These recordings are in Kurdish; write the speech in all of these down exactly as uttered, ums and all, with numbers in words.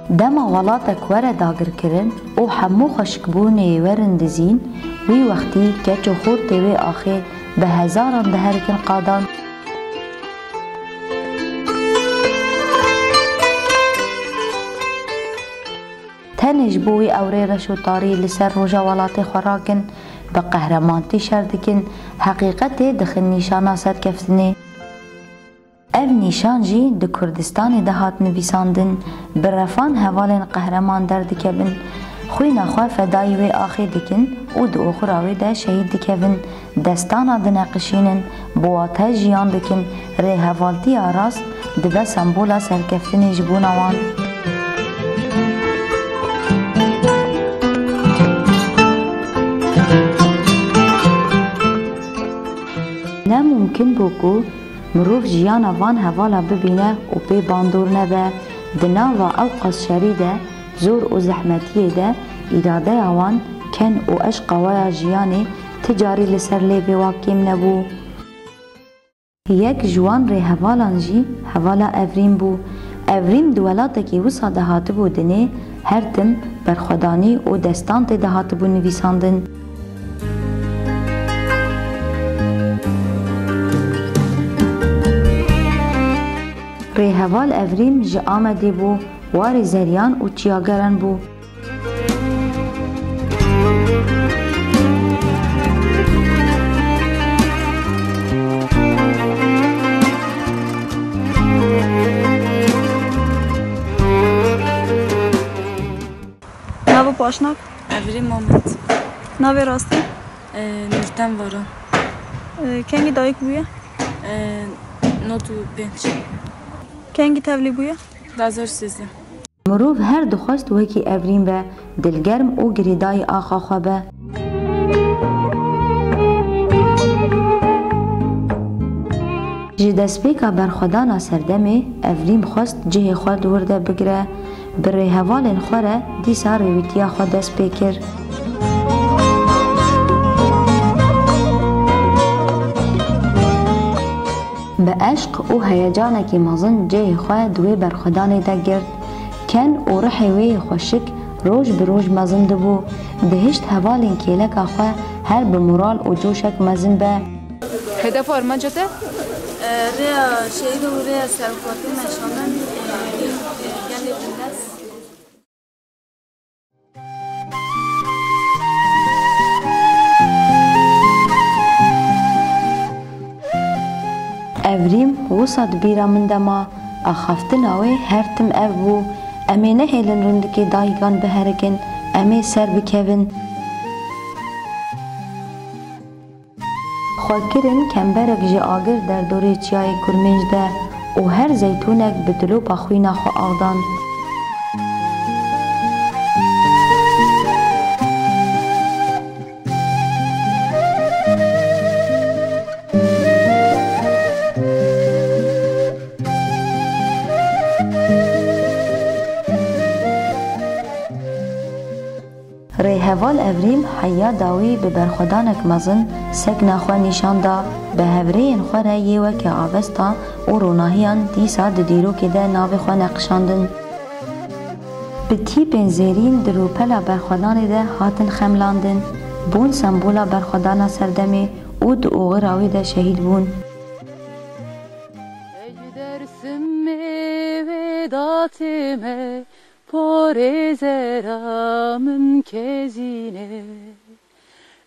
Dema welatek were dagirkirin û hemû xweşikbûnê werin dizîn, wî wextî keç û xortê wê axê bi hezaran diherikin qadan. Tenê ji bo wî ew rê reş û tarî li ser roja welatê xwe rakin, bi qehremantî şer dikin, heqîqetê dixin nîşana serkeftinê. Ev nîşan jî di Kurdistanê de hat nivîsandin. Bi refan hevalên qehreman derdikevin, xwîna xwe fedayî wê axê dikin û di oxira wê de şehîd dikevin. Destana dineqişînin, bi wate jiyan dikin, rêhevaltiya rast dibe sembola serkeftinê ji bona wan. Ne mumkin bû ku mirov jiyana van hevala bibîne û pê bandor nebe. Di nava ew qas şerî de, zor û zehmetiyê de îradeya wan, ken û eşqa we ya jiyanê ti carî li ser lêvê wa kêm nebû. Yek ji wan rêhevalan jî hevala Evrîm bû. Evrîm di welatekî wisa de hatibû dinê, her tim berxwedanî û destan tê de hatibû nivîsandin. Rêheval Evrîm ji Amedê bû, warê zeriyan û çiyageran bû. Nav û paşnav? Evrîm Mamed. Navê rastî? Ee, Nurten Varan. Ee, kengî dayik bûye? Ee, nod û pênc. Kengî tevlî bûye? Du hazar sêzdeh. Mirov her dixwest wekî Evrîm be, dilgerm û girêdayî axa xwe be. Ji destpêka berxwedana serdemê Evrîm xwest cihê xwe di wir de bigire, bi rêhevalên xwe re dîsa rêwîtiya xwe dest pê kir. Bi eşq û heyecanekî mezin cihê xwe di wê berxwedanê de girt. Ken û rihê wê yê xweşik roj bi roj mezin dibû. Dihişt hevalên kêleka xwe her bi moral û coşek mezin be. Hedef armanca te? Rêya şehîd û rêya serokatî meşandin, gelê bindest. Evrîm wisa di bîra min de ma, axaftina wê her tim ev bû, em ê nehêlin rindikê dayikan biherikin, em ê ser bikevin. Xwe kirin kemberek ji agir derdorê çiyayê Kurmênc de û her zeytûnek bi dilopa xwîna xwe av dan. Rêheval Evrîm heya dawî bi berxwedanek mezin sekna xwe nîşan da, bi hevrêyên xwe re yê weke avesta û ronahiyan dîsa di dîrokê de navê xwe neqişandin. Bi tîpên zêrîn di rûpela berxwedanê de hatin xemlandin, bûn sembola berxwedana serdemê û di oxira wê de şehîd bûn. Ey Dersimê wêdatê me, porê zera min kezîn e.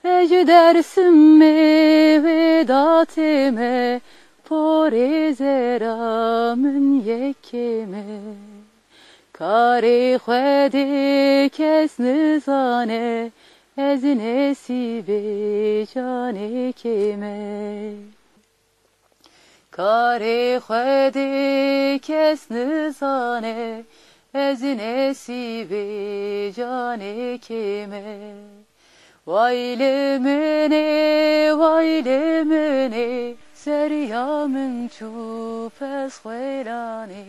Ey Dersimê wêdatê me, porê zera min yekê me. Karê Xwedê kes nizane, ez nesîbê canê kê me. Karê Xwedê kes nizane, ez nesîbê canê kê me. Way li min ê, way li min ê, seriya min çû pez xwelanê.